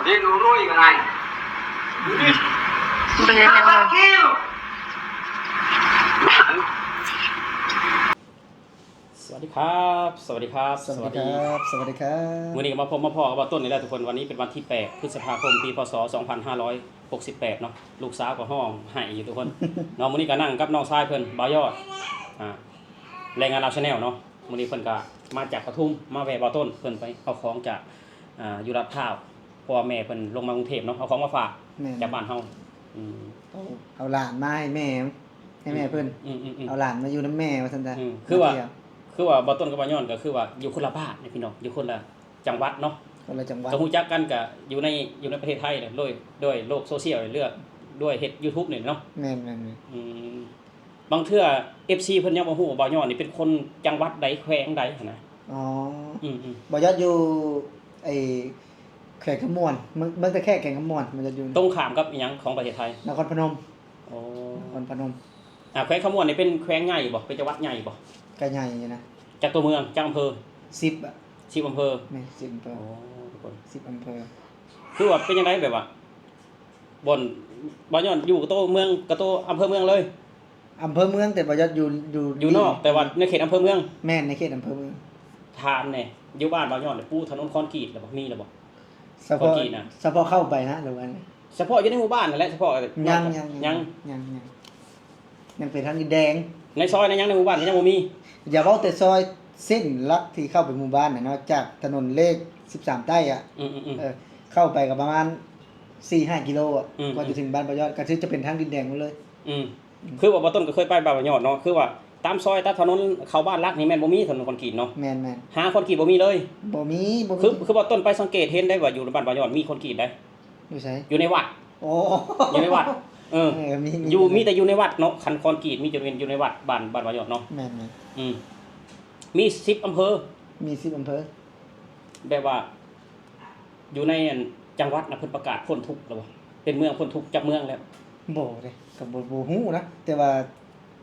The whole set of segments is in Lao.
Dia nuroi ngai. ບໍ່ເຫັນຫຍັງເລີຍ. ສະຫວັດດີຄັບ ສະຫວັດດີຄັບ ສະຫວັດດີຄັບ ສະຫວັດດີຄັບ. ມື້ນີ້ກໍມາພົບມາພໍ້ກັບບ່າວຕົ້ນອີກແລ້ວທຸກຄົນ. ວັນນີ້ເປັນວັນທີແປດ ພຶດສະພາຄົມ ປີ ພ.ສ. ສອງພັນຫ້າຮ້ອຍຫົກສິບແປດເນາະ. ລູກສາວກໍຮ້ອງໄຫ້ຢູ່ທຸກຄົນເນາະ. ມື້ນີ້ກໍນັ່ງກັບນ້ອງຊາຍເພິ່ນ ບ່າວຍອດ ອ່າ ແຮງງານລາວ Channel ເນາະ. ມື້ນີ້ເພິ່ນກໍມາຈາກປະທຸມ ມາແວ່ບ່າວຕົ້ນ ເພິ່ນໄປເອົາຂອງຈາກ ອ່າ ຢູ່ລາດພຮ້າວ ເພາະວ່າແມ່ເພິ່ນລົງມາກຸງເທບເນາະ ເອົາຂອງມາຝາກ ແມ່ນ ຈາກບ້ານເຮົາ. ອືມ ເອົາ ເອົາຫຼານມາໃຫ້ແມ່ ໃຫ້ແມ່ເພິ່ນ ອືມໆໆໆ ເອົາຫຼານມາຢູ່ນຳແມ່ວ່າຊັ້ນຊະ. ອືມ ຄືວ່າ ເອີ ຄືວ່າບ່າວຕົ້ນກັບບ່າວຍອດກໍຄືວ່າຢູ່ຄົນລະບ້ານນີ້ພີ່ນ້ອງ ຢູ່ຄົນລະຈັງຫວັດເນາະ ຄົນລະຈັງຫວັດ ກໍຮູ້ຈັກກັນກໍຢູ່ໃນ ຢູ່ໃນປະເທດໄທແຫຼະ ໂດຍ ໂດຍໂລກໂຊຊຽວ ເລື່ອງ ດ້ວຍເຮັດ YouTube ນີ້ເນາະ. ແມ່ນໆໆ. ອືມ ບາງເທື່ອ ເອັຟຊີ ເພິ່ນຍັງບໍ່ຮູ້ວ່າບ່າວຍອດນີ້ເປັນຄົນຈັງຫວັດໃດ ແຂວງໃດຫັ້ນນະ. ອໍ ອືມໆ ບ່າວຍອດຢູ່ ໄອ້ ແຂວງຄຳມ່ວນ ເມືອງ ເມືອງທ່າແຂກ ແຂວງຄຳມ່ວນ ບ່າວຍອດຢູ່. ຕົງຂ້າມກັບອີ່ຫຍັງຂອງປະເທດໄທ? ນະຄອນພະນົມ. ອໍ ນະຄອນພະນົມ. ອ່າ ແຂວງຄຳມ່ວນນີ້ເປັນແຂວງໃຫຍ່ບໍ່? ເປັນຈັງຫວັດໃຫຍ່ບໍ່? ກໍໃຫຍ່ຢູ່ນະ. ຈັກຕົວເມືອງ ຈັກອຳເພີ? ສິບອະ ສິບອຳເພີ. ແມ່ນ ສິບອຳເພີ. ໂອ້ ທຸກຄົນ ສິບອຳເພີ. ຄືວ່າເປັນຈັ່ງໃດ ແບບວ່າ ບ່ອນ ບ່າວຍອດຢູ່ກະໂຕເມືອງ ກະໂຕອຳເພີເມືອງເລີຍ? ອຳເພີເມືອງ ແຕ່ບ່າວຍອດຢູ່ ຢູ່ ຢູ່ນອກ ແຕ່ວ່າໃນເຂດອຳເພີເມືອງ. ແມ່ນ ໃນເຂດອຳເພີເມືອງ. ຖາມແດ່ ຢູ່ບ້ານບ່າວຍອດນີ້ປູຖະໜົນຄອນກຣີດແລ້ວບໍ່? ມີແລ້ວບໍ່? ສະເພາະ ຄອນກຣີດນະ ສະເພາະເຂົ້າໄປນະ ຫຼືວ່າ ສະເພາະຢູ່ໃນໝູ່ບ້ານຫັ້ນແຫຼະ ສະເພາະ ຍັງ ຍັງ ຍັງ ຍັງ ຍັງ ຍັງ ຍັງເປັນທາງດິນແດງ. ໃນຊອຍໃນຫຍັງໃນໝູ່ບ້ານກໍຍັງບໍ່ມີ. ຢ່າເວົ້າແຕ່ຊອຍ ເສັ້ນຫຼັກທີ່ເຂົ້າໄປໝູ່ບ້ານນະເນາະ ຈາກຖະໜົນເລກສິບສາມໃຕ້ອະ ອືມໆໆ ເອີ ເຂົ້າໄປກໍປະມານສີ່ຫ້າກິໂລອະ ອືມໆ ກວ່າຈະເຖິງບ້ານບ່າວຍອດ ກໍຄືຈະເປັນທາງດິນແດງໝົດເລີຍ. ອືມ ອືມ ຄືວ່າບ່າວຕົ້ນກໍເຄີຍໄປບ້ານບ່າວຍອດເນາະ ຄືວ່າຕາມຊອຍຕາມຖະໜົນເຂົ້າບ້ານຫຼັກນີ້ແມ່ນບໍ່ມີຖະໜົນຄອນກຣີດເນາະ. ແມ່ນໆ ຫາຄອນກຣີດບໍ່ມີເລີຍ. ບໍ່ມີ ບໍ່ມີ. ຄື ຄືບ່າວຕົ້ນໄປສັງເກດເຫັນໄດ້ວ່າຢູ່ບ້ານບ່າວຍອດມີຄອນກຣີດໃດ. ຢູ່ໃສ? ຢູ່ໃນວັດ. ໂອ້ ຢູ່ໃນວັດ. ເອີ ເອີ ມີ ມີ ຢູ່ ມີແຕ່ຢູ່ໃນວັດເນາະ ຄັນຄອນກຣີດມີຈະເປັນຢູ່ໃນວັດ ບ້ານ ບ້ານບ່າວຍອດເນາະ. ແມ່ນໆ. ອືມ ມີສິບອຳເພີ. ມີສິບອຳເພີ. ແບບວ່າ ຢູ່ໃນອັນຈັງຫວັດນະ ເພິ່ນປະກາດພົ້ນທຸກແລ້ວບໍ່? ເປັນເມືອງພົ້ນທຸກຈັກເມືອງແລ້ວ? ບໍ່ເດ້ ກໍບໍ່ ບໍ່ຮູ້ນະ ແຕ່ວ່າ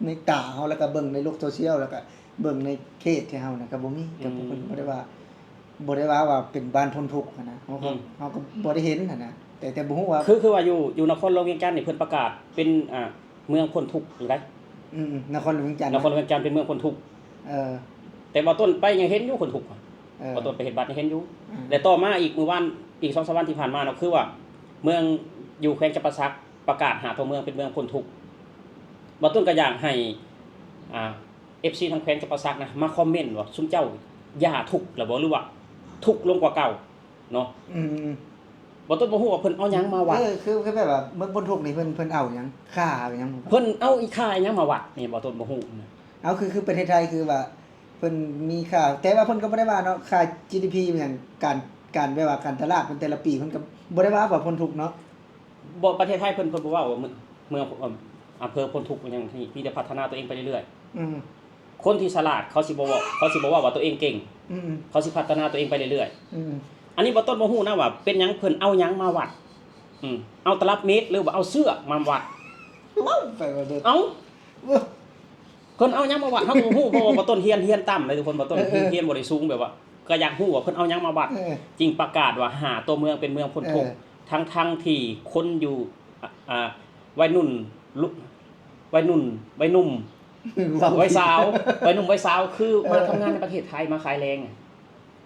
ໃນຕາເຮົາ ແລ້ວກໍເບິ່ງໃນໂລກໂຊຊຽວ ແລ້ວກໍເບິ່ງໃນເຂດທີ່ເຮົານະ ກໍບໍ່ມີ. ກໍ ອືມ ເພິ່ນບໍ່ໄດ້ວ່າ ບໍ່ໄດ້ວ່າ ວ່າເປັນບ້ານພົ້ນທຸກຫັ້ນນະ ເຮົາກໍ ອືມ ເຮົາກໍບໍ່ໄດ້ເຫັນຫັ້ນນະ ແຕ່ ແຕ່ບໍ່ຮູ້ວ່າ ຄື ຄືວ່າຢູ່ ຢູ່ນະຄອນຫຼວງວຽງຈັນນີ້ ເພິ່ນປະກາດເປັນ ອ່າ ເມືອງພົ້ນທຸກຢູ່ໃດ. ອືມ ນະຄອນຫຼວງວຽງຈັນ ນະຄອນຫຼວງວຽງຈັນເປັນເມືອງພົ້ນທຸກ. ເອີ ແຕ່ວ່າຕົ້ນໄປຍັງເຫັນຢູ່ຄົນທຸກ. ເອີ ວ່າຕົ້ນໄປເຮັດບັດຍັງເຫັນຢູ່. ອືມ ແລະຕໍ່ມາອີກມື້ວານ ອີກສອງສາມວັນທີ່ຜ່ານມາເນາະ ຄືວ່າເມືອງຢູ່ແຂວງຈຳປາສັກປະກາດຫາຕົວເມືອງເປັນເມືອງພົ້ນທຸກ. ວ່າຕົ້ນກໍຢາກໃຫ້ ອ່າ ເອັຟຊີ ທາງແຂວງຈຳປາສັກນະ ມາຄອມເມັນວ່າຊຸມເຈົ້າຢ່າທຸກແລ້ວບໍ່ ຫຼືວ່າທຸກລົງກວ່າເກົ່າເນາະ. ອືມ ບໍ່ຕົ້ນບໍ່ຮູ້ວ່າເພິ່ນເອົາຫຍັງມາວັດ. ເອີ ຄື ຄືແບບວ່າເມືອງພົ້ນທຸກນີ້ ເພິ່ນ ເພິ່ນເອົາຫຍັງ ຄ່າຫຍັງມາວັດ? ເພິ່ນເອົາອີ່ຄ່າຫຍັງມາວັດນີ້ ບໍ່ຕົ້ນບໍ່ຮູ້ນະ. ເອົາ ຄື ຄືປະເທດໄທ ຄືວ່າເພິ່ນມີຄ່າ ແຕ່ວ່າເພິ່ນກໍບໍ່ໄດ້ວ່າເນາະ ຄ່າ ຈີດີພີ ຫຍັງ ການ ການແບບວ່າການຕະຫຼາດເພິ່ນແຕ່ລະປີ ເພິ່ນກໍບໍ່ໄດ້ວ່າ ວ່າພົ້ນທຸກເນາະ. ບໍ່ ປະເທດໄທເພິ່ນ ເພິ່ນບໍ່ເວົ້າວ່າເມືອງ ເມືອງ ເອີ່ມ ອຳເພີພົ້ນທຸກຫຍັງ ມີແຕ່ພັດທະນາຕົວເອງໄປເລື້ອຍໆ. ອືມ ຄົນທີ່ສະຫຼາດເຂົາຊິບໍ່ເວົ້າ ເຂົາຊິບໍ່ເວົ້າວ່າຕົວເອງເກັ່ງ. ອືມ ເຂົາຊິພັດທະນາຕົວເອງໄປເລື້ອຍໆ. ອືມ ອັນນີ້ບໍ່ຕົ້ນບໍ່ຮູ້ນະວ່າເປັນຫຍັງເພິ່ນເອົາຫຍັງມາວັດ. ອືມ ເອົາຕະລັບເມັດ ຫຼືວ່າເອົາເຊືອກມາວັດ. ເວົ້າໄປວ່າເດີ ເອົ້າ ເອີ ເພິ່ນເອົາຫຍັງມາວັດ ເຮົາກໍບໍ່ຮູ້ ເພາະວ່າບໍ່ຕົ້ນຮຽນ ຮຽນຕ່ຳເລີຍທຸກຄົນ. ບໍ່ຕົ້ນ ເອີ ຮຽນ ຮຽນບໍ່ໄດ້ສູງ ແບບວ່າກໍຢາກຮູ້ວ່າເພິ່ນເອົາຫຍັງມາວັດ ເອີ ຈຶ່ງປະກາດວ່າຫາຕົວເມືອງເປັນເມືອງພົ້ນທຸກ. ເອີ ທັງໆທີ່ຄົນຢູ່ ອາ ອາ ໄວໜຸ່ມ ລຸ ໄວໜຸ່ມ ໄວໜຸ່ມ ເວົ້າ ໄວສາວ ໄວໜຸ່ມໄວສາວ ຄື ເອີ ມາທຳງານໃນປະເທດໄທ ມາຂາຍແຮງ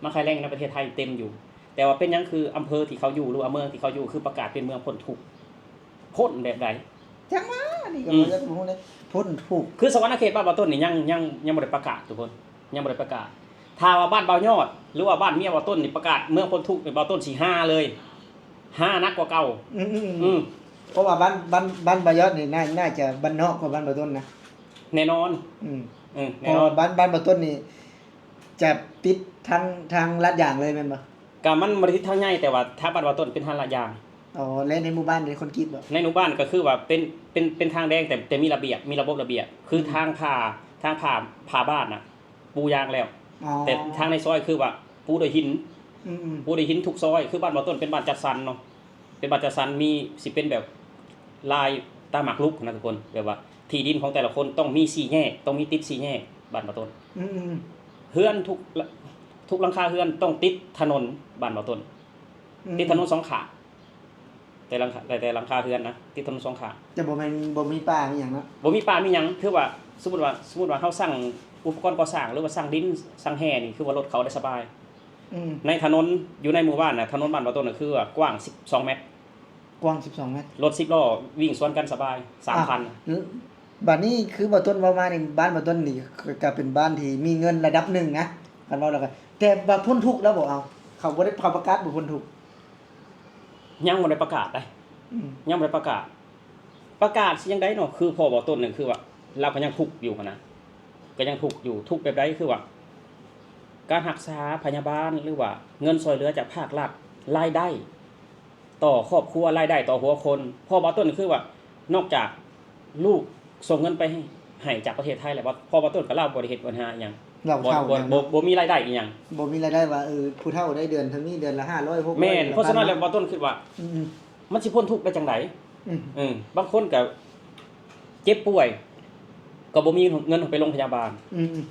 ມາຂາຍແຮງໃນປະເທດໄທເຕັມຢູ່. ແຕ່ວ່າເປັນຫຍັງຄືອຳເພີທີ່ເຂົາຢູ່ ຫຼືວ່າເມືອງທີ່ເຂົາຢູ່ ຄືປະກາດເປັນເມືອງພົ້ນທຸກ? ພົ້ນແບບໃດ? ຈັ່ງວ່າ ອັນນີ້ກໍ ອືມ ບໍ່ຢາກຮູ້ເລີຍ ພົ້ນທຸກ. ຄືສະຫວັນນະເຂດບ້ານບ່າວຕົ້ນນີ້ ຍັງ ຍັງ ຍັງບໍ່ໄດ້ປະກາດທຸກຄົນ ຍັງບໍ່ໄດ້ປະກາດ. ຖ້າວ່າບ້ານບ່າວຍອດ ຫຼືວ່າບ້ານເມຍບ່າວຕົ້ນນີ້ປະກາດເມືອງພົ້ນທຸກນີ້ ບ່າວຕົ້ນຊິຮາເລີຍ ຮາໜັກກວ່າເກົ່າ. ອືມໆໆ ອືມ ເພາະວ່າບ້ານ ບ້ານ ບ້ານບ່າວຍອດນີ້ ໜ້າ ໜ້າຈະບ້ານນອກກວ່າບ້ານບ່າວຕົ້ນນະ. ແນ່ນອນ. ອືມ ເອີ ແນ່ນອນ. ເພາະວ່າບ້ານ ບ້ານບ່າວຕົ້ນນີ້ຈະຕິດທາງ ທາງລາດຢາງເລີຍແມ່ນບໍ່? ກະມັນບໍ່ໄດ້ຕິດທາງໃຫຍ່ ແຕ່ວ່າທາງບ້ານບ່າວຕົ້ນເປັນທາງລາດຢາງ. ອໍ ແລະໃນໝູ່ບ້ານເດ ຄອນກຣີດບໍ່? ໃນໝູ່ບ້ານກໍຄືວ່າເປັນ ເປັນ ເປັນທາງແດງ ແຕ່ ແຕ່ມີລະບຽບ ມີລະບົບລະບຽບ ຄື ອືມ ທາງຜ່າ ທາງຜ່າ ຜ່າບ້ານນະ ປູຢາງແລ້ວ. ອໍ ແຕ່ທາງໃນຊອຍຄືວ່າປູດ້ວຍຫີນ. ອືມໆ ປູດ້ວຍຫີນທຸກຊອຍ. ຄືບ້ານບ່າວຕົ້ນເປັນບ້ານຈັດສັນເນາະ ເປັນບ້ານຈັດສັນ ມີ ຊິເປັນແບບລາຍຕາໝາກລຸກນະທຸກຄົນ ແບບວ່າທີ່ດິນຂອງແຕ່ລະຄົນຕ້ອງມີສີ່ແຍກ ຕ້ອງມີຕິດສີ່ແຍກ ບ້ານບ່າວຕົ້ນ. ອືມໆ ເຮືອນທຸກ ທຸກຫຼັງຄາເຮືອນຕ້ອງຕິດຖະໜົນ ບ້ານບ່າວຕົ້ນ. ອືມ ຕິດຖະໜົນສອງຂ້າງ. ແຕ່ຫຼັງຄາ ແຕ່ ແຕ່ຫຼັງຄາເຮືອນນະ ຕິດຖະໜົນສອງຂ້າງ. ຈະບໍ່ແມ່ນ ບໍ່ມີປ່າມີຫຍັງເນາະ? ບໍ່ມີປ່າມີຫຍັງ ຄືວ່າ ສົມມຸດວ່າ ສົມມຸດວ່າເຮົາສ້າງອຸປະກອນກໍ່ສ້າງ ຫຼືວ່າສ້າງດິນ ສ້າງແຮ່ນີ້ ຄືວ່າລົດເຂົ້າໄດ້ສະບາຍ. ອືມ ໃນຖະໜົນຢູ່ໃນໝູ່ບ້ານນະ ຖະໜົນບ້ານບ່າວຕົ້ນນະ ຄືວ່າກວ້າງສິບສອງແມັດ. ກວ້າງສິບສອງແມັດ. ລົດສິບລໍ້ວິ່ງສວນກັນສະບາຍ ສາມຄັນ. ບາດນີ້ຄືບ່າວຕົ້ນເວົ້າມານີ້ ບ້ານບ່າວຕົ້ນນີ້ກະເປັນບ້ານທີ່ມີເງິນລະດັບໜຶ່ງນະ ຄັນເວົ້າແລ້ວກະ ແຕ່ວ່າພົ້ນທຸກແລ້ວບໍ່? ເອົາ ເຂົາບໍ່ໄດ້ ເຂົາປະກາດບໍ່ພົ້ນທຸກ? ຍັງບໍ່ໄດ້ປະກາດໃດ. ອືມ ຍັງບໍ່ໄດ້ປະກາດ. ປະກາດຊິຈັ່ງໃດເນາະ? ຄືພໍ່ບ່າວຕົ້ນນີ້ ຄືວ່າລາວກະຍັງທຸກຢູ່ຫັ້ນນະ ກະຍັງທຸກຢູ່. ທຸກແບບໃດ? ຄືວ່າການຮັກສາພະຍາບານ ຫຼືວ່າເງິນຊ່ວຍເຫຼືອຈາກພາກລັດ, ລາຍໄດ້ຕໍ່ຄອບຄົວ, ລາຍໄດ້ຕໍ່ຫົວຄົນ. ພໍ່ບ່າວຕົ້ນຄືວ່າ ນອກຈາກລູກສົ່ງເງິນໄປໃຫ້ ໃຫ້ຈາກປະເທດໄທແລ້ວ ພໍ່ບ່າວຕົ້ນກະລາວບໍ່ໄດ້ເຮັດບັນຫາອີ່ຫຍັງ. ລາວເຖົ້າ ບໍ່ ບໍ່ ບໍ່ມີລາຍໄດ້ອີ່ຫຍັງ. ບໍ່ມີລາຍໄດ້ວ່າ ເອີ ຜູ້ເຖົ້າໄດ້ເດືອນເທົ່ານີ້ ເດືອນລະຫ້າຮ້ອຍ ຫົກຮ້ອຍ ແມ່ນ. ເພາະສະນັ້ນແລ້ວ ບ່າວຕົ້ນຄິດວ່າ ອືມ ມັນຊິພົ້ນທຸກໄດ້ຈັ່ງໃດ? ອືມ ເອີ ບາງຄົນກະເຈັບປ່ວຍ ກະບໍ່ມີເງິນໄປໂຮງພະຍາບານ. ອືມ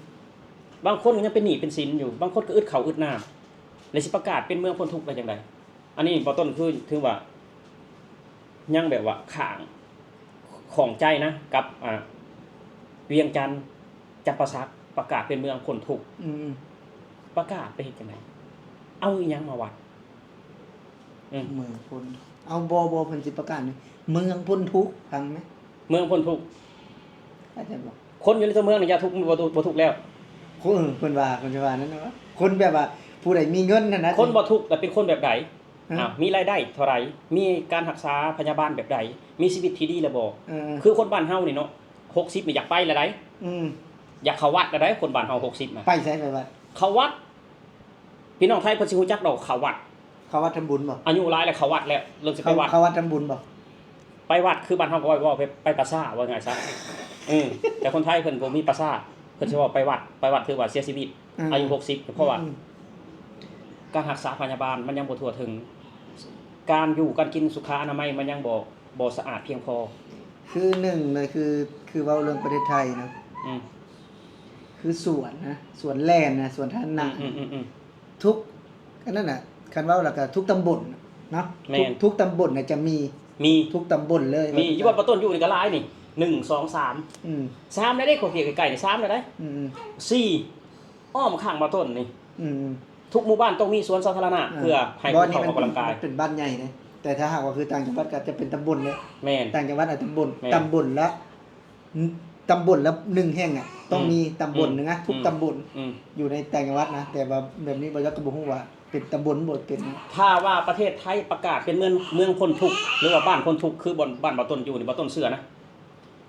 ບາງຄົນກະຍັງເປັນໜີ້ເປັນສິນຢູ່. ບາງຄົນກະອຶດເຂົ້າອຶດນ້ຳ ແລ້ວຊິປະກາດເປັນເມືອງພົ້ນທຸກໄດ້ຈັ່ງໃດ? ອັນນີ້ບ່າວຕົ້ນຄືຖືວ່າຍັງແບບວ່າຄ້າງ ຂ້ອງໃຈນະ ກັບ ອ່າ ວຽງຈັນ ຈຳປາສັກ ປະກາດເປັນເມືອງພົ້ນທຸກ. ອືມ ປະກາດໄປເຮັດຈັ່ງໃດ? ເອົາອີ່ຫຍັງມາວັດ? ອືມ ເມືອງພົ້ນ ເອົາ ບໍ່ ບໍ່ ເພິ່ນຊິປະກາດເມືອງພົ້ນທຸກ ຟັງແມະ ເມືອງພົ້ນທຸກ. ເຂົ້າໃຈບໍ່? ຄົນຢູ່ໃນຕົວເມືອງນີ້ຢ່າທຸກ ບໍ່ທຸກ ບໍ່ທຸກແລ້ວ. ເອີ ເພິ່ນວ່າ ເພິ່ນຊິວ່ານັ້ນນະ ຄົນແບບວ່າຜູ້ໃດມີເງິນຫັ້ນນະ. ຄົນບໍ່ທຸກລະເປັນຄົນແບບໃດ? ຮະ? ອາ ມີລາຍໄດ້ເທົ່າໃດ? ມີການຮັກສາພະຍາບານແບບໃດ? ມີຊີວິດທີ່ດີລະບໍ່? ເອີ ຄືຄົນບ້ານເຮົານີ້ເນາະ ຫົກສິບນີ້ຢາກໄປລະໃດ. ອືມ ຢາກເຂົ້າວັດລະໃດ ຄົນບ້ານເຮົາຫົກສິບນະ. ໄປໃສ? ໄປວັດ. ເຂົ້າວັດ. ພີ່ນ້ອງໄທເພິ່ນຊິຮູ້ຈັກດອກເຂົ້າວັດ. ເຂົ້າວັດທຳບຸນບໍ່? ອາຍຸຫຼາຍແລ້ວເຂົ້າວັດແລ້ວ ເລີ່ມຊິໄປວັດ. ເຂົ້າ ເຂົ້າວັດທຳບຸນບໍ່? ໄປວັດ ຄືບ້ານເຮົາກະເວົ້າ ເວົ້າໄປ ໄປປາສາດ ວ່າງ່າຍຊະ. ເອີ ແຕ່ຄົນໄທເພິ່ນບໍ່ມີປາສາດ ເພິ່ນຊິເວົ້າໄປວັດ ໄປວັດຖືວ່າເສຍຊີວິດ ອືມ ອາຍຸຫົກສິບ ເພາະວ່າ ອືມ ການຮັກສາພະຍາບານມັນຍັງບໍ່ທົ່ວເຖິງ ການຢູ່ການກິນສຸຂະອະນາໄມມັນຍັງບໍ່ ບໍ່ສະອາດພຽງພໍ. ຄືໜຶ່ງເລີຍ ຄື ຄືເວົ້າເລື່ອງປະເທດໄທນະ ອືມ ຄືສວນນະ ສວນແລ່ນນະ ສວນທາລະນະ ອືມ ອືມ ອືມ ອືມ ທຸກ ອັນນັ້ນນະ ຄັນເວົ້າແລ້ວກະທຸກຕຳບົນເນາະ. ແມ່ນ. ທຸກ ທຸກຕຳບົນນະຈະມີ ມີ ທຸກຕຳບົນເລີຍ. ມີ ຢູ່ບ້ານບ່າວຕົ້ນຢູ່ນີ້ກະຫຼາຍນີ້ ໜຶ່ງ ສອງ ສາມ ອືມ ສາມແລ້ວເດ້ ເຂົາເຂດໃກ້ໆນີ້ ສາມແລ້ວເດ້. ອືມ ສີ່ ອ້ອມຂ້າງບ່າວຕົ້ນນີ້ ອືມ ທຸກໝູ່ບ້ານຕ້ອງມີສວນສາທາລະນະ ອ່າ ເພື່ອໃຫ້ຜູ້ເຖົ້າອອກກຳລັງກາຍ. ເພາະວ່ານີ້ມັນເປັນ ມັນເປັນບ້ານໃຫຍ່ເດ້ ແຕ່ຖ້າຫາກວ່າຄືຕ່າງຈັງຫວັດກະຈະເປັນຕຳບົນເດ້. ແມ່ນ. ຕ່າງຈັງຫວັດອາດຕຳບົນ ແມ່ນ ຕຳບົນລະ ຕຳບົນລະໜຶ່ງແຫ່ງອະ ຕ້ອງ ອືມ ມີຕຳບົນໜຶ່ງອະ ອືມ ທຸກຕຳບົນ ອືມ ຢູ່ໃນຕ່າງຈັງຫວັດນະ. ແຕ່ວ່າແບບນີ້ບໍ່ຈັກ ກະບໍ່ຮູ້ວ່າເປັນຕຳບົນບໍ່ເປັນ. ຖ້າວ່າປະເທດໄທປະກາດເປັນເມືອງ ເມືອງພົ້ນທຸກ ຫຼືວ່າບ້ານພົ້ນທຸກ ຄືບ່ອນ ບ້ານບ່າວຕົ້ນຢູ່ນີ້ ບ່າວຕົ້ນເຊື່ອນະ.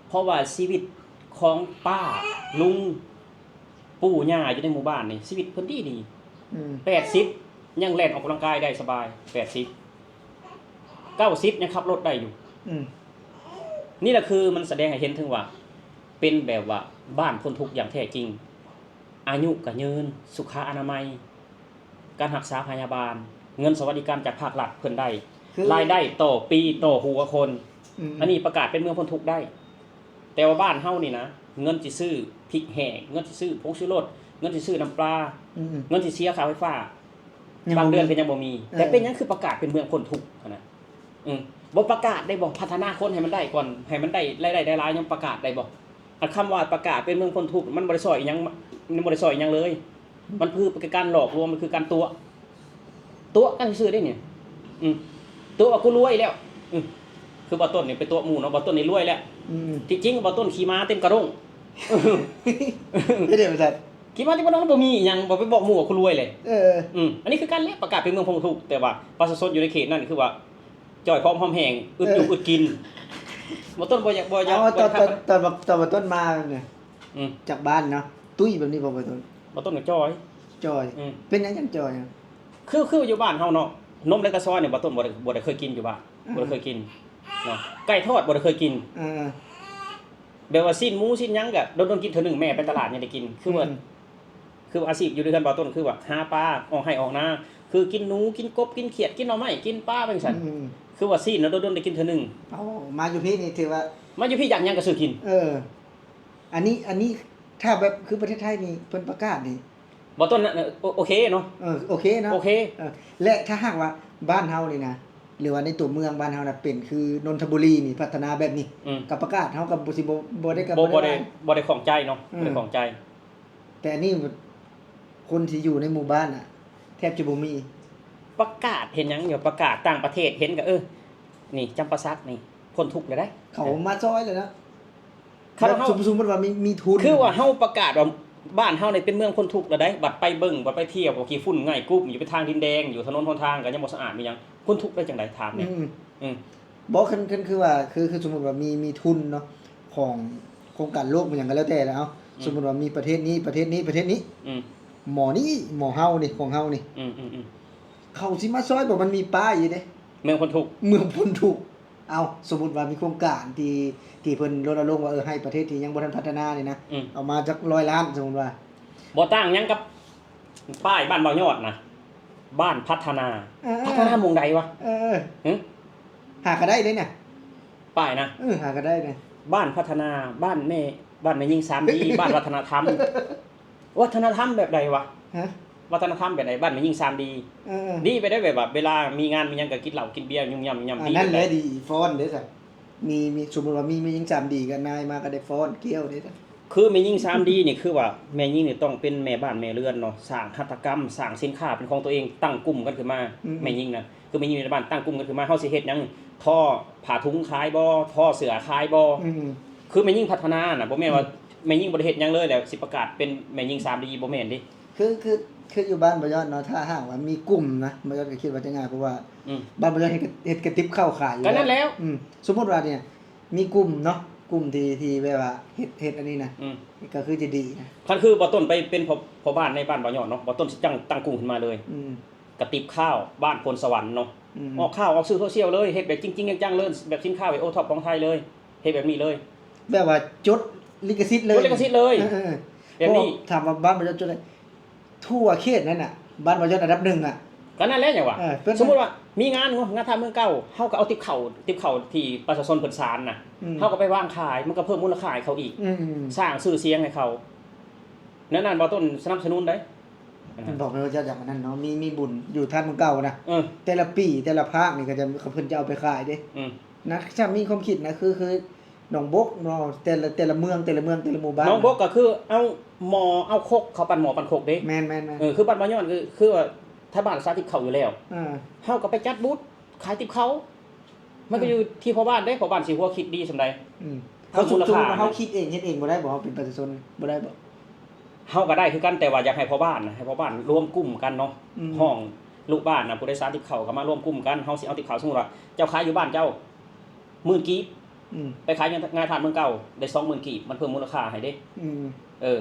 ເພາະວ່າຊີວິດຂອງປ້າ ລຸງ ປູ່ຍ່າຢູ່ໃນໝູ່ບ້ານນີ້ ຊີວິດເພິ່ນດີໆ. ອືມ ແປດສິບ ຍັງແລ່ນອອກກຳລັງກາຍໄດ້ສະບາຍ ແປດສິບ ເກົ້າສິບ ຍັງຂັບລົດໄດ້ຢູ່. ອືມ ນີ້ລະຄືມັນສະແດງໃຫ້ເຫັນເຖິງວ່າ ເປັນແບບວ່າບ້ານພົ້ນທຸກຢ່າງແທ້ຈິງ. ອາຍຸກະຍືນ ສຸຂະອະນາໄມ ການຮັກສາພະຍາບານ ເງິນສະຫວັດດີການຈາກພາກລັດເພິ່ນໄດ້ ລາຍໄດ້ຕໍ່ປີຕໍ່ຫົວຄົນ. ອືມ ອັນນີ້ປະກາດເປັນເມືອງພົ້ນທຸກໄດ້. ແຕ່ວ່າບ້ານເຮົານີ້ນະ ເງິນຊິຊື້ພິກແຫ້ງ ເງິນຊິຊື້ຜົງຊູລົດ ເງິນຊິຊື້ນ້ຳປາ ອືມ ເງິນຊິເສຍຄ່າໄຟຟ້າ ບາງເດືອນກະຍັງບໍ່ມີ. ເອີ ແຕ່ເປັນຫຍັງຄືປະກາດເປັນເມືອງພົ້ນທຸກຫັ້ນນະ? ອືມ ບໍ່ປະກາດໄດ້ບໍ່? ພັດທະນາຄົນໃຫ້ມັນໄດ້ກ່ອນ ໃຫ້ມັນໄດ້ລາຍໄດ້ຫຼາຍໆ ຍັງປະກາດໄດ້ບໍ່? ອັນຄຳວ່າປະກາດເປັນເມືອງພົ້ນທຸກ ມັນບໍ່ໄດ້ຊ່ອຍອີ່ຫຍັງ ມັນບໍ່ໄດ້ຊ່ອຍອີ່ຫຍັງເລີຍ. ມັນຄືການຫຼອກລວງ ມັນຄືການຕົວະ ຕົວະກັນຊື່ໆເດ້ນີ້. ອືມ ຕົວະວ່າກູລວຍແລ້ວ. ອືມ ຄືບ່າວຕົ້ນນີ້ໄປຕົວະໝູ່ເນາະ ບ່າວຕົ້ນນີ້ລວຍແລ້ວ. ອືມ ທີ່ຈິງບ່າວຕົ້ນຂີ່ມ້າເຕັມກະດົ້ງ ເຮັດໄດ້ບໍ່ຊັ້ນ? ຂີ່ມ້າເຕັມກະດົ້ງ ບໍ່ມີອີ່ຫຍັງ ບໍ່ໄປບອກໝູ່ວ່າກູລວຍເລີຍ. ເອີ ອືມ ອັນນີ້ຄືກັນແຫຼະ ປະກາດເປັນເມືອງພົ້ນທຸກ ແຕ່ວ່າປະຊາຊົນຢູ່ໃນເຂດນັ້ນຄືວ່າ ຈ່ອຍພ້ອມຫອມແຮງ ອື ອຶດຢູ່ອຶດກິນ. ບ່າວຕົ້ນບໍ່ຢາກ ບໍ່ຢາກ ຕອນ ຕອນ ຕອນ ຕອນບ່າວຕົ້ນມານີ້ ອືມ ຈາກບ້ານເນາະ ຕຸ້ຍແບບນີ້ບໍ່ບ່າວຕົ້ນ? ບ່າວຕົ້ນກະຈ່ອຍ ຈ່ອຍ. ອືມ ເປັນຫຍັງຈັ່ງຈ່ອຍ? ຄື ຄືຢູ່ບ້ານເຮົາເນາະ ນົມແລກຕາຊອຍນີ້ ບ່າວຕົ້ນບໍ່ໄດ້ ບໍ່ໄດ້ເຄີຍກິນຢູ່ບ້ານ. ອືມ ບໍ່ໄດ້ເຄີຍກິນເນາະ ໄກ່ທອດບໍ່ໄດ້ເຄີຍກິນ. ເອີ ແບບວ່າຊີ້ນໝູຊີ້ນຫຍັງກະດົນໆກິນເທື່ອໜຶ່ງ ແມ່ໄປຕະຫຼາດຍັງໄດ້ກິນ. ຄືວ່າ ອືມ ຄືວ່າອາຊີບຢູ່ໃນເຮືອນບ່າວຕົ້ນ ຄືວ່າຫາປາ ອອກໄຮ່ອອກນາ ຄືກິນໜູ ກິນກົບ ກິນຂຽດ ກິນໜໍ່ໄມ້ ກິນປາ ເປັນຈັ່ງຊັ້ນ. ອືມ ຄືວ່າຊີ້ນນະດົນໆໄດ້ກິນເທື່ອໜຶ່ງ. ເອົາ ມາຢູ່ພີ້ນີ້ຖືວ່າ ມາຢູ່ພີ້ຢາກຫຍັງກະຊື້ກິນ. ເອີ ອັນນີ້ ອັນນີ້ ຖ້າແບບຄືປະເທດໄທນີ້ ເພິ່ນປະກາດນີ້ ບ່າວຕົ້ນນະ ໂອ ໂອເຄເນາະ. ເອີ ໂອເຄເນາະ ໂອເຄ. ເອີ ແລະ ຖ້າຫາກວ່າບ້ານເຮົານີ້ນະ ຫຼືວ່າໃນຕົວເມືອງບ້ານເຮົານະ ເປັນຄືນົນທະບູລີນີ້ ພັດທະນາແບບນີ້ ອືມ ກໍປະກາດ ເຮົາກໍບໍ່ ຊິບໍ່ ບໍ່ໄດ້ ບໍ່ ບໍ່ໄດ້ ບໍ່ໄດ້ຂ້ອງໃຈເນາະ ອືມ ບໍ່ໄດ້ຂ້ອງໃຈ. ແຕ່ອັນນີ້ຄົນທີ່ຢູ່ໃນໝູ່ບ້ານນະ ແທບຈະບໍ່ມີ. ປະກາດເຮັດຫຍັງຢູ່? ປະກາດຕ່າງປະເທດເຫັນກໍ ເອີ ນີ້ຈຳປາສັກນີ້ ພົ້ນທຸກແລ້ວໃດ໋ ເຂົາມາຊ່ອຍແລ້ວເນາະ. ຄັນວ່າເຮົາ ແບບສົມ ສົມມຸດວ່າມີ ມີທຶນ ຄືວ່າເຮົາປະກາດວ່າບ້ານເຮົານີ້ເປັນເມືອງພົ້ນທຸກແລ້ວໃດ໋ ບັດໄປເບິ່ງ ບັດໄປທ່ຽວ ຂີ້ຝຸ່ນງ່າຍກຸບຢູ່ ເປັນທາງດິນແດງ ຢູ່ຖະໜົນຫົນທາງກໍຍັງບໍ່ສະອາດມີຫຍັງ ພົ້ນທຸກໄດ້ຈັ່ງໃດ? ຖາມແດ່. ອືມ ອືມ ບໍ່ ຄັນ ຄັນຄືວ່າ ຄື ຄືສົມມຸດວ່າມີ ມີທຶນເນາະ ຂອງໂຄງການໂລກ ມີຫຍັງກໍແລ້ວແຕ່ແຫຼະ ເອົາ ອືມ ສົມມຸດວ່າມີປະເທດນີ້ ປະເທດນີ້ ປະເທດນີ້ ອືມ ໝໍນີ້ ໝໍເຮົານີ້ ຂອງເຮົານີ້ ອືມ ອືມ ອືມ ເຂົາຊິມາຊ່ອຍບໍ່? ມັນມີປ້າຍຢູ່ເດ້ ເມືອງພົ້ນທຸກ ເມືອງພົ້ນທຸກ. ເອົາ ສົມມຸດວ່າມີໂຄງການທີ່ ທີ່ເພິ່ນລົນນະລົງວ່າ ເອີ ໃຫ້ປະເທດທີ່ຍັງບໍ່ທັນພັດທະນານີ້ນະ ອືມ ເອົາມາຈັກຮ້ອຍລ້ານ ສົມມຸດວ່າ ບໍ່ຕ່າງຫຍັງກັບປ້າຍບ້ານບ່າວຍອດນະ ບ້ານພັດທະນາ ເອີ ພັດທະນາໝ່ອງໃດວະ? ເອີ ຫຶ? ຫາກໍໄດ້ເດ້ນະ ປ້າຍນະ ເອີ ຫາກໍໄດ້ເດ້ ບ້ານພັດທະນາ ບ້ານແມ່ ບ້ານແມ່ຍິງສາມດີ ບ້ານວັດທະນະທຳ ວັດທະນະທຳແບບໃດວະ? ຮະ? ວັດທະນະທຳແບບໃດ? ບ້ານແມ່ຍິງສາມດີ ເອີ ດີໄປໄດ້ ແບບວ່າເວລາມີງານມີຫຍັງກໍກິນເຫຼົ້າກິນເບຍ ຫຍຸ້ມຫຍ້ຳຫຍຸ້ມຫຍ້ຳ ອ່າ ດີ ນັ້ນແຫຼະ ໄປໄດ້ ດີ ຟ້ອນເດ້ຊະ ມີ ມີ ສົມມຸດວ່າມີແມ່ຍິງສາມດີ ກໍນາຍມາກໍໄດ້ຟ້ອນກ້ຽວເດ້ຊະ. ຄືແມ່ຍິງສາມດີນີ້ ຄືວ່າແມ່ຍິງນີ້ຕ້ອງເປັນແມ່ບ້ານແມ່ເຮືອນເນາະ ສ້າງຫັດຖະກຳ ສ້າງສິນຄ້າເປັນຂອງຕົວເອງ ຕັ້ງກຸ່ມກັນຂຶ້ນມາ ອືມ ແມ່ຍິງນະ ຄືແມ່ຍິງໃນບ້ານຕັ້ງກຸ່ມກັນຂຶ້ນມາ ເຮົາຊິເຮັດຫຍັງ? ທໍ້ຜ້າຖຸງຂາຍບໍ່? ທໍ້ເສື້ອຂາຍບໍ່? ອືມ ຄືແມ່ຍິງພັດທະນານະ ບໍ່ແມ່ນວ່າ ອືມ ແມ່ຍິງບໍ່ໄດ້ເຮັດຫຍັງເລີຍ ແລ້ວຊິປະກາດເປັນແມ່ຍິງສາມດີ ບໍ່ແມ່ນເດ້. ຄື ຄື ຄືຢູ່ບ້ານບ່າວຍອດເນາະ ຖ້າຫາກວ່າມີກຸ່ມນະ ບ່າວຍອດກໍຄິດວ່າຈະງ່າຍ ເພາະວ່າ ອືມ ບ້ານບ່າວຍອດເຮັດກະ ເຮັດກະຕິບເຂົ້າຂາຍຢູ່ ກໍນັ້ນແລ້ວ ອືມ ສົມມຸດວ່ານີ້ ມີກຸ່ມເນາະ ກຸ່ມທີ່ ທີ່ແບບວ່າເຮັດ ເຮັດອັນນີ້ນະ ອືມ ກໍຄືຈະດີນະ. ຄັນຄືບ່າວຕົ້ນໄປເປັນພໍ່ ພໍ່ບ້ານໃນບ້ານບ່າວຍອດເນາະ ບ່າວຕົ້ນຊິຕັ້ງ ຕັ້ງກຸ່ມຂຶ້ນມາເລີຍ ອືມ ກະຕິບຂ້າວບ້ານໂພນສະຫວັນເນາະ ອືມ ອອກຂ່າວອອກສື່ໂຊຊຽວເລີຍ ເຮັດແບບຈິງໆຈັງໆເລີຍ ແບບສິນຄ້າແບບໂອທັອບຂອງໄທເລີຍ ເຮັດແບບນີ້ເລີຍ ແບບວ່າຈົດລິຂະສິດເລີຍ ຈົດລິຂະສິດເລີຍ ເອີໆ ແບບນີ້ ເພາະວ່າຖາມວ່າບ້ານບ່າວຍອດຈົດໄດ້ ທົ່ວເຂດນັ້ນນະ ບ້ານບ່າວຍອດອັນດັບໜຶ່ງອະ ກໍນັ້ນແຫຼະຫຍັງວະ ເອີ ສົມມຸດວ່າມີງານ ງານທາດເມືອງເກົ່າ ເຮົາກໍເອົາຕິບເຂົ້າ ຕິບເຂົ້າທີ່ປະຊາຊົນເພິ່ນສານນະ ອືມ ເຮົາກໍໄປວາງຂາຍ ມັນກໍເພີ່ມມູນລະຄ່າໃຫ້ເຂົາອີກ ອືມ ສ້າງຊື່ສຽງໃຫ້ເຂົາ ແນວນັ້ນບ່າວຕົ້ນສະໜັບສະໜູນໄດ໋. ບອກແມ່ນວ່າເຈົ້າຢາກອັນນັ້ນເນາະ ມີ ມີບຸນຢູ່ທາດເມືອງເກົ່ານະ ເອີ ແຕ່ລະປີ ແຕ່ລະພາກນີ້ ເຂົາຈະ ເຂົາ ເພິ່ນຈະເອົາໄປຂາຍເດ້ ອືມ ນະ ຈະມີຄວາມຄິດນະ ຄື ຄືໜອງບົກເນາະ ແຕ່ລະ ແຕ່ລະເມືອງ ແຕ່ລະເມືອງ ແຕ່ລະໝູ່ບ້ານ ໜອງບົກກໍຄືເອົາໝໍ້ ເອົາຄົກເຂົາປັ້ນໝໍ້ປັ້ນຄົກເດ້ ແມ່ນໆໆ ເອີ ຄືບ້ານບ່າວຍອດ ຄື ຄືວ່າໄທບ້ານສາຕິບເຂົ້າຢູ່ແລ້ວ ເອີ ເຮົາກໍໄປຈັດບູດຂາຍຕິບເຂົ້າ ມັນກໍ ເອີ ຢູ່ທີ່ພໍ່ບ້ານເດ້ ພໍ່ບ້ານຊິຫົວຄິດດີສ່ຳໃດ ອືມ ເຂົາ ສົມມຸດວ່າເຮົາຄິດເອງເຮັດເອງບໍ່ໄດ້ບໍ່? ເຮົາເປັນປະຊາຊົນບໍ່ໄດ້ບໍ່? ເຮົາກໍໄດ້ຄືກັນ ແຕ່ວ່າຢາກໃຫ້ພໍ່ບ້ານນະ ໃຫ້ພໍ່ບ້ານລວມກຸ່ມກັນເນາະ ອືມ ຮ້ອງລູກບ້ານນະ ຜູ້ໃດສາຕິບເຂົ້າກໍມາລວມກຸ່ມກັນ ເຮົາຊິເອົາຕິບເຂົ້າ ສົມມຸດວ່າເຈົ້າຂາຍຢູ່ບ້ານເຈົ້າໝື່ນກີບ ອືມ ໄປຂາຍງານ ງານທາດເມືອງເກົ່າໄດ້ສອງໝື່ນກີບ ມັນເພີ່ມມູນລະຄ່າໃຫ້ເດ້ ອືມ ເອີ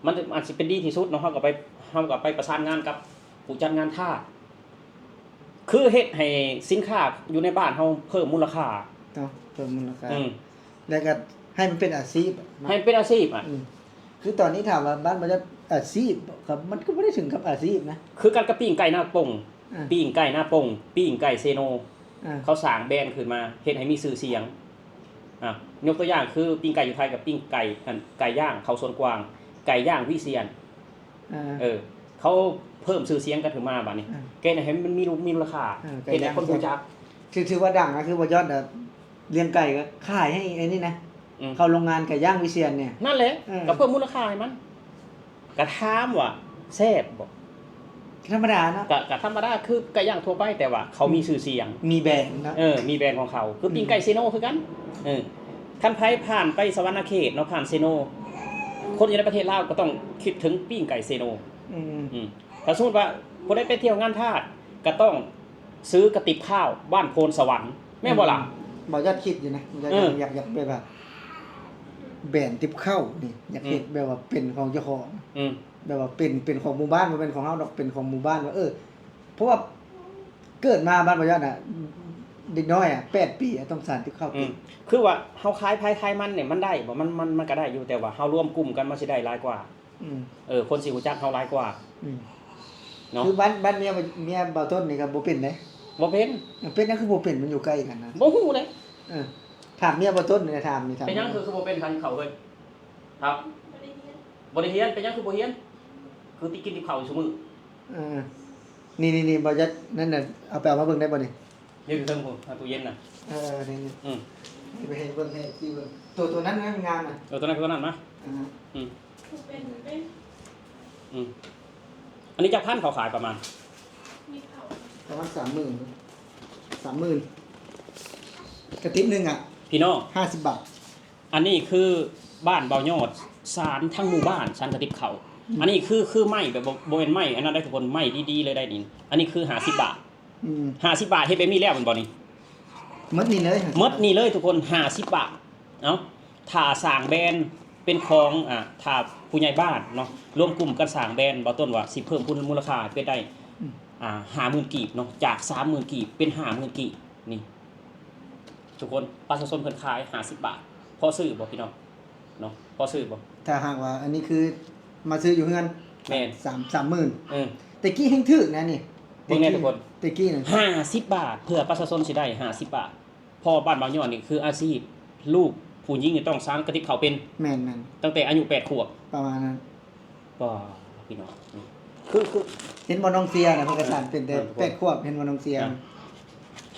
ມັນ ມັນຊິເປັນດີທີ່ສຸດເນາະ ເຮົາກໍໄປ ເຮົາກໍໄປປະສານງານກັບຜູ້ຈັດງານທາດ ຄືເຮັດໃຫ້ສິນຄ້າຢູ່ໃນບ້ານເຮົາເພີ່ມມູນລະຄ່າເນາະ ເພີ່ມມູນລະຄ່າ ອືມ ແລ້ວກໍໃຫ້ມັນເປັນອາຊີບເນາະ ໃຫ້ມັນເປັນອາຊີບອະ ອືມ ຄືຕອນນີ້ຖາມວ່າບ້ານບໍ່ຈັດອາຊີບ ກໍມັນກໍບໍ່ໄດ້ເຖິງກັບອາຊີບນະ ຄືກັນກັບປີ້ງໄກ່ນາປົງ ອ່າ ປີ້ງໄກ່ນາປົງ ປີ້ງໄກ່ເຊໂນ ອ່າ ເຂົາສ້າງແບຣນຂຶ້ນມາ ເຮັດໃຫ້ມີຊື່ສຽງ ອ່າ ຍົກຕົວຢ່າງຄືປີ້ງໄກ່ຢູ່ໄທກັບປີ້ງໄກ່ ອັນ ໄກ່ຍ່າງເຂົາສວນກວາງ ໄກ່ຍ່າງວິຊຽນ ອ່າ ເອີ ເຂົາເພີ່ມຊື່ສຽງກັນຂຶ້ນມາບາດນີ້ ອ່າ ເຮັດໃຫ້ມັນມີ ມີມູນລະຄ່າ ອ່າ ເຮັດໃຫ້ຄົນຮູ້ຈັກ ຖື ຖືວ່າດັງນະ ຄືວ່າຍອດ ລ້ຽງໄກ່ກໍຂາຍໃຫ້ໄອ້ນີ້ນະ ອືມ ເຂົ້າໂຮງງານໄກ່ຍ່າງວິຊຽນນີ້ ນັ້ນແຫຼະ ເອີ ກໍເພີ່ມມູນລະຄ່າໃຫ້ມັນ ກໍຖາມວ່າແຊບບໍ່? ທຳມະດາເນາະ ກໍ ກໍທຳມະດາຄືໄກ່ຍ່າງທົ່ວໄປ ແຕ່ວ່າເຂົາມີ ອືມ ຊື່ສຽງ ມີແບຣນເນາະ ເອີ ມີແບຣນຂອງເຂົາ ຄື ອືມ ປີ້ງໄກ່ເຊໂນຄືກັນ ເອີ ຄັນໃຜຜ່ານໄປສະຫວັນນະເຂດເນາະ ຜ່ານເຊໂນ ຄົນຢູ່ໃນປະເທດລາວກໍຕ້ອງຄິດເຖິງປີ້ງໄກ່ເຊໂນ ອືມ ອືມ ຖ້າສົມມຸດວ່າຜູ້ໃດໄປທ່ຽວງານທາດ ກໍຕ້ອງຊື້ກະຕິບຂ້າວບ້ານໂພນສະຫວັນ ແມ່ນບໍ່ລະ? ອືມ ບໍ່ຢາກຄິດຢູ່ນະ ຢາກ ເອີ ຢາກ ຢາກແບບວ່າແບຣນຕິບເຂົ້ານີ້ ຢາກເຮັດ ອືມ ແບບວ່າເປັນຂອງເຈົ້າຂອງ ອືມ ແບບວ່າເປັນ ເປັນຂອງໝູ່ບ້ານ ບໍ່ແມ່ນຂອງເຮົາດອກ ເປັນຂອງໝູ່ບ້ານ ວ່າ ເອີ ເພາະວ່າເກີດມາບ້ານບ່າວຍອດນະ ເດັກນ້ອຍອະ ແປດປີອະ ຕ້ອງສານຕິບເຂົ້າ ອືມ ຄືວ່າເຮົາຂາຍໃຜຂາຍມັນນີ້ ມັນໄດ້ບໍ່? ມັນ ມັນ ມັນກໍໄດ້ຢູ່ ແຕ່ວ່າເຮົາລວມກຸ່ມກັນ ມັນຊິໄດ້ຫຼາຍກວ່າ ອືມ ເອີ ຄົນຊິຮູ້ຈັກເຮົາຫຼາຍກວ່າ ອືມ ເນາະ ຄືບ້ານ ບ້ານເມຍ ເມຍບ່າວຕົ້ນນີ້ກໍບໍ່ເປັນເດ້ ບໍ່ເປັນ ເປັນຫຍັງຄືບໍ່ເປັນ? ມັນຢູ່ໃກ້ກັນນະ ບໍ່ຮູ້ເດ້ ເອີ ຖາມເມຍບ່າວຕົ້ນນີ້ ຖາມນີ້ ຖາມ ເປັນຫຍັງຄື ຄືບໍ່ເປັນ ຄັນເຂົາເອີຍ? ຄັບ ບໍ່ໄດ້ຮຽນ ບໍ່ໄດ້ຮຽນ ເປັນຫຍັງຄືບໍ່ຮຽນ? ຄືຕິດກິນຕິດເຂົ້າຢູ່ຊຸມື້ ເອີ ນີ້ໆໆ ບ່າວຈັດ ນັ້ນນະ ເອົາໄປເອົາມາເບິ່ງໄດ້ບໍ່ນີ້? ຢູ່ເທິງພຸ້ນ ເອົາຕູ້ເຢັນນະ. ເອີ ນີ້ ອືມ ນີ້ໄປໃຫ້ເບິ່ງ ໃຫ້ເອັຟຊີເບິ່ງ ໂຕ ໂຕນັ້ນງາມໆນະ. ເອີ ໂຕນັ້ນ ໂຕນັ້ນມາ. ອືມ ອືມ ອືມ ອັນນີ້ຈັກພັນເຂົາຂາຍປະມານ? ປະມານສາມໝື່ນ ສາມໝື່ນ ກະຕິບໜຶ່ງອະ ພີ່ນ້ອງ ຫ້າສິບບາດ. ອັນນີ້ຄືບ້ານເບົາຍອດ ສານທັງໝູ່ບ້ານ ສານກະຕິບເຂົ້າ. ອືມ ອັນນີ້ຄື ຄືໄມ້ແບບ ບໍ່ ບໍ່ແມ່ນໄມ້ອັນນັ້ນໄດ໋ທຸກຄົນ ໄມ້ດີໆເລີຍໄດ໋ນີ້. ອັນນີ້ຄືຫ້າສິບບາດ. ອືມ ຫ້າສິບບາດ ເຮັດແບບນີ້ແລ້ວແມ່ນບໍ່ນີ້? ໝົດນີ້ເລີຍ ໝົດນີ້ເລີຍທຸກຄົນ ຫ້າສິບບາດ. ເອົ້າ ຖ້າສ້າງແບຣນເປັນຂອງ ອ່າ ຖ້າຜູ້ໃຫຍ່ບ້ານເນາະ ລວມກຸ່ມກັນສ້າງແບຣນ ເບົາຕົ້ນວ່າຊິເພີ່ມພູນມູນລະຄ່າເປັນໄດ້ ອືມ ອ່າ ຫ້າໝື່ນກີບເນາະ ຈາກສາມໝື່ນກີບເປັນຫ້າໝື່ນກີບນີ້. ທຸກຄົນ ປະຊາຊົນເພິ່ນຂາຍຫ້າສິບບາດ ພໍຊື້ບໍ່ພີ່ນ້ອງເນາະ? ພໍຊື້ບໍ່? ຖ້າຫາກວ່າອັນນີ້ຄືມາຊື້ຢູ່ເຮືອນ ແມ່ນ ສາມ ສາມໝື່ນ. ເອີ ແຕ່ກີ້ແຮ່ງຖືກນະນີ້ ເບິ່ງແນ່ທຸກຄົນ ແຕ່ກີ້ນະ ຫ້າສິບບາດ ເພື່ອປະຊາຊົນຊິໄດ້ຫ້າສິບບາດ. ເພາະບ້ານເບົາຍອດນີ້ຄືອາຊີບ ລູກຜູ້ຍິງນີ້ຕ້ອງສານກະຕິບເຂົ້າເປັນ. ແມ່ນໆ ຕັ້ງແຕ່ອາຍຸແປດຂວບ ປະມານນັ້ນ. ປ້າ ພີ່ນ້ອງ ຄື ຄື ເຫັນບໍ່ນ້ອງເຊຍນະ ເພິ່ນກະສານເປັນແຕ່ ເອີ ແປດຂວບ ເຫັນບໍ່ນ້ອງເຊຍນະ.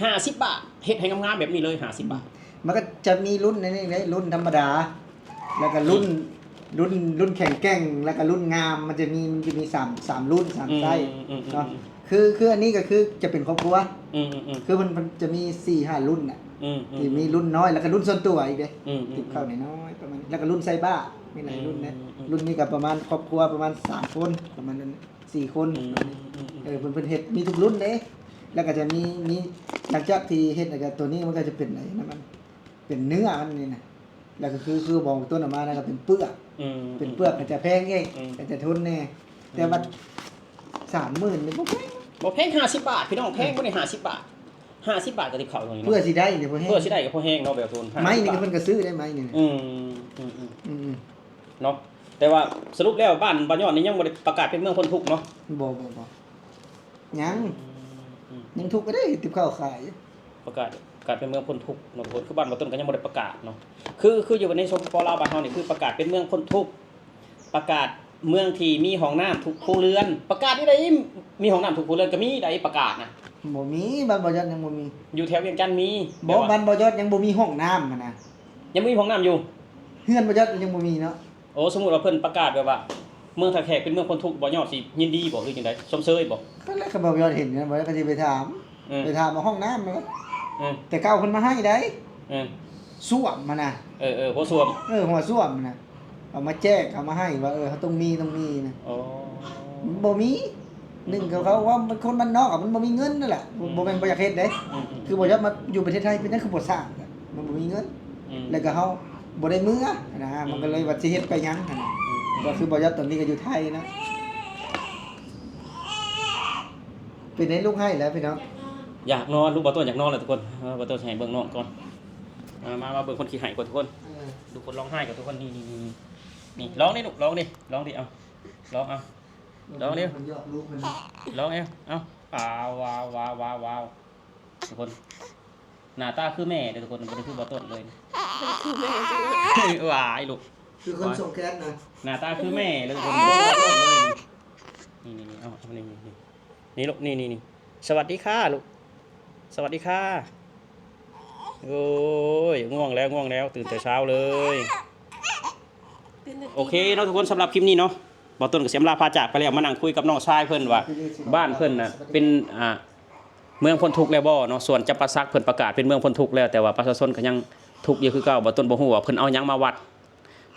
ຫ້າສິບບາດ ເຮັດໃຫ້ງາມໆແບບນີ້ເລີຍ ຫ້າສິບບາດ. ມັນກະຈະມີລຸ້ນໃນນີ້ເດ້ ລຸ້ນທຳມະດາ ແລ້ວກະລຸ້ນ ອືມ ລຸ້ນ ລຸ້ນແຂງແກ່ງ ແລ້ວກະລຸ້ນງາມ ມັນຈະມີ ມັນຈະມີສາມ ສາມລຸ້ນ ສາມ ອືມ ໄຊ ອືມ ເນາະ. ອືມ ຄື ຄືອັນນີ້ກະຄືຈະເປັນຄອບຄົວ ອືມ ຄືມັນ ມັນຈະມີສີ່ຫ້າລຸ້ນນະ ອືມ ທີ່ມີລຸ້ນນ້ອຍ ແລ້ວກະລຸ້ນສ່ວນຕົວອີກເດ້ ອືມ ອືມ ເກັບເຂົ້ານ້ອຍໆປະມານນີ້ ແລ້ວກະລຸ້ນໃສ່ບ້າ ມີຫຼາຍລຸ້ນເດ້ ອືມ ອືມ ລຸ້ນນີ້ກະປະມານຄອບຄົວປະມານສາມຄົນ ປະມານນັ້ນ ສີ່ຄົນ ອືມ ອືມ ອືມ ເອີ ເພິ່ນ ເພິ່ນເຮັດມີທຸກລຸ້ນເດ້ ແລ້ວກະຈະມີ ມີ ຫຼັງຈາກທີ່ເຮັດແລ້ວກະ ໂຕນີ້ມັນກະຈະເປັນໄອ້ນັ້ນ ມັນເປັນເນື້ອມັນນີ້ນະ ແລ້ວກະຄື ຄືບາງຕົ້ນເອົາມານະກະເປັນເປືອກ ອືມ ເປັນເປືອກກະຈະແພງອີກ ອືມ ກະຈະທົນແດ່ ອືມ ແຕ່ວ່າສາມໝື່ນນີ້ບໍ່ແພງ ບໍ່ແພງ ຫ້າສິບບາດ ພີ່ນ້ອງ ແພງບໍ່ໄດ້ ອືມ ຫ້າສິບບາດ ຫ້າສິບບາດກະຕິບເຂົ້າເນາະ ເພື່ອຊິໄດ້ນີ້ບໍ່ແຮງ ເພື່ອຊິໄດ້ກະພໍແຮງເນາະ ແບບໂຕນ ໄມ້ນີ້ກະເພິ່ນກະຊື້ໄດ້ ໄມ້ນີ້ນະ ອືມ ອືມ ອືມ ອືມ ເນາະ. ແຕ່ວ່າສະຫຼຸບແລ້ວ ບ້ານ ບ້ານຍອດນີ້ຍັງບໍ່ໄດ້ປະກາດເປັນເມືອງພົ້ນທຸກເນາະ? ບໍ່ ບໍ່ ບໍ່ ຍັງ ອືມ ອືມ ຍັງທຸກກະໄດ້ຕິບເຂົ້າຂາຍ ປະກາດ ກາຍເປັນເມືອງພົ້ນທຸກເນາະທຸກຄົນ ຄືບ້ານເບົາຕົ້ນກະຍັງບໍ່ໄດ້ປະກາດເນາະ ຄື ຄືຢູ່ໃນ ສປປ ລາວ ບ້ານເຮົານີ້ ຄືປະກາດເປັນເມືອງພົ້ນທຸກ ປະກາດເມືອງທີ່ມີຫ້ອງນ້ຳທຸກຄົວເຮືອນ ປະກາດຢູ່ໃດ ມີຫ້ອງນ້ຳທຸກຄົວເຮືອນກະມີໃດ ປະກາດນະ ບໍ່ມີ ບ້ານເບົາຍອດຍັງບໍ່ມີ ຢູ່ແຖວວຽງຈັນມີ ບໍ່ ແບບວ່າ ບ້ານເບົາຍອດຍັງບໍ່ມີຫ້ອງນ້ຳຫັ້ນນະ ຍັງບໍ່ມີຫ້ອງນ້ຳຢູ່ ເຮືອນເບົາຍອດຍັງບໍ່ມີເນາະ. ໂອ້ ສົມມຸດວ່າເພິ່ນປະກາດແບບວ່າ ເມືອງທ່າແຂກເປັນເມືອງພົ້ນທຸກ ເບົາຍອດຊິຍິນດີບໍ່ ຫຼືຈັ່ງໃດ ຊົມເຊີຍບໍ່? ກະແລ້ວ ກະເບົາຍອດເຫັນຫັ້ນ ເບົາຍອດກະຊິໄປຖາມ ອືມ ໄປຖາມເອົາຫ້ອງນ້ຳ ອືມ ແຕ່ເກົ່າເພິ່ນມາໃຫ້ໃດ ອືມ ສ້ວມຫັ້ນນະ ເອີ ເອີ ຫົວສ້ວມ ເອີ ຫົວສ້ວມຫັ້ນນະ ເອົາມາແຈກ ເອົາມາໃຫ້ວ່າ ເອີ ເຮົາຕ້ອງມີ ຕ້ອງມີນະ ໂອ້ ມັນບໍ່ມີ ໜຶ່ງ ເຂົາ ເຂົາວ່າຄົນບ້ານນອກອະ ມັນບໍ່ມີເງິນຫັ້ນແຫຼະ ອືມ ບໍ່ແມ່ນບໍ່ຢາກເຮັດເດ້ ອືມ ອືມ ຄືບໍ່ຢາກມາຢູ່ປະເທດໄທ ເປັນຫຍັງຄືບໍ່ສ້າງ ມັນບໍ່ມີເງິນ ອືມ ແລ້ວກະເຮົາບໍ່ໄດ້ເມືອຫັ້ນນະ ອືມ ມັນກະເລີຍວ່າຊິເຮັດໄປຫຍັງຫັ້ນນະ ອືມ ກະຄືບໍ່ຢອດຕອນນີ້ກະຢູ່ໄທນະ ເປັນໃດລູກໄຫ້ແລ້ວພີ່ນ້ອງ ຢາກນອນ ລູກເບົາຕົ້ນຢາກນອນແລ້ວທຸກຄົນ ເອີ ເບົາຕົ້ນຊິໃຫ້ເບິ່ງນ້ອງກ່ອນ ມາ ມາ ມາເບິ່ງຄົນຂີ້ໄຫ້ກ່ອນທຸກຄົນ ເອີ ດູຄົນຮ້ອງໄຫ້ກ່ອນທຸກຄົນ ນີ້ ນີ້ ນີ້ ນີ້ ນີ້ ລອງນີ້ລູກ ລອງນີ້ ລອງນີ້ ເອົາ ລອງ ເອົາ ລອງນີ້ ມັນຢອກລູກມັນ ລອງນີ້ ເອົາ ອ້າວ ວ້າວ ວ້າວ ວ້າວ ວ້າວ ທຸກຄົນ ໜ້າຕາຄືແມ່ເດີທຸກຄົນ ບໍ່ໄດ້ຄືເບົາຕົ້ນເລີຍ ຄືແມ່ ວ້າຍລູກ ຄືຄົນສົ່ງແຄສນະ ໜ້າຕາຄືແມ່ເລີຍທຸກຄົນ ບໍ່ຄືເບົາຕົ້ນເລີຍ ນີ້ໆໆ ເອົາ ນີ້ໆໆ ນີ້ລູກ ນີ້ໆໆ ສະຫວັດດີຄ່າລູກ ສະຫວັດດີຄ່າ ໂອ້ຍ ງ່ວງແລ້ວ ງ່ວງແລ້ວ ຕື່ນແຕ່ເຊົ້າເລີຍ ໂອເຄເນາະທຸກຄົນ ສຳລັບຄລິບນີ້ເນາະ ເບົາຕົ້ນກະຊິອຳລາພາຈາກໄປແລ້ວ ມານັ່ງຄຸຍກັບນ້ອງຊາຍເພິ່ນວ່າ ບ້ານເພິ່ນນະເປັນ ອ່າ ເມືອງພົ້ນທຸກແລ້ວບໍ່ເນາະ ສ່ວນຈຳປາສັກເພິ່ນປະກາດເປັນເມືອງພົ້ນທຸກແລ້ວ ແຕ່ວ່າປະຊາຊົນກະຍັງທຸກຢູ່ຄືເກົ່າ ເບົາຕົ້ນບໍ່ຮູ້ວ່າເພິ່ນເອົາຫຍັງມາວັດ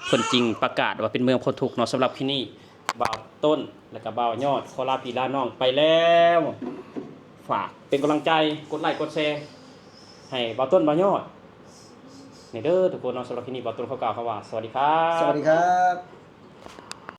ເພິ່ນຈຶ່ງປະກາດວ່າເປັນເມືອງພົ້ນທຸກເນາະ ສຳລັບຄລິບນີ້ ບ່າວຕົ້ນ ແລະກະບ່າວຍອດ ຂໍລາພີ່ລານ້ອງໄປແລ້ວ ຝາກເປັນກຳລັງໃຈ ກົດໄລ້ກົດແຊ ໃຫ້ບ່າວຕົ້ນ ບ່າວຍອດ ນີ້ເດີທຸກຄົນເນາະ ສຳລັບຄລິບນີ້ ບ່າວຕົ້ນຂໍກ່າວຄຳວ່າ ສະຫວັດດີຄັບ ສະຫວັດດີຄັບ.